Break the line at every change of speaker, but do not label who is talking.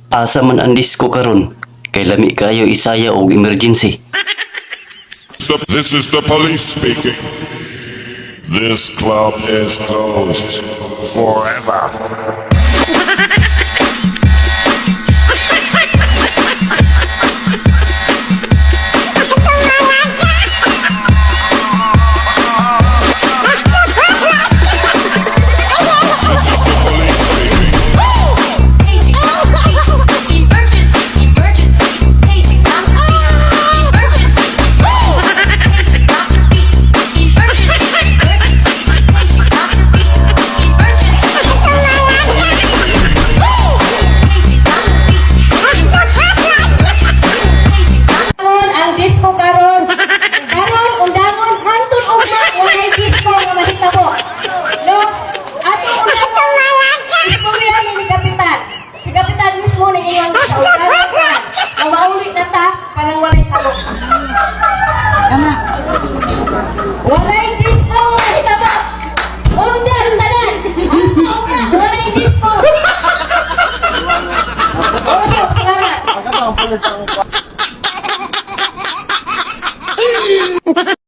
Asa man ang disco karon? Kay lami kayo isaya og emergency.
This is the police speaking. This club is closed forever. This is the police speaking.
Paging Dr. B. Emergency, emergency. Paging Dr. B. Emergency. Paging Dr. B. Emergency, emergency. Paging Dr. B. Emergency. Paging Dr. B. Emergency, emergency. Paging Dr.
Karon ang disco karon. Karon undangon hantod ugma walay disco nga mahitabo. No? Ato undangon istorya ni Kapitan. Si Kapitan mismo ni ingon sa undangon ka. Nga mauli na ta parang walay sabot. Walay disco nga mahitabo. Undang tanan. Hasta ugma walay disco. Oo, salamat.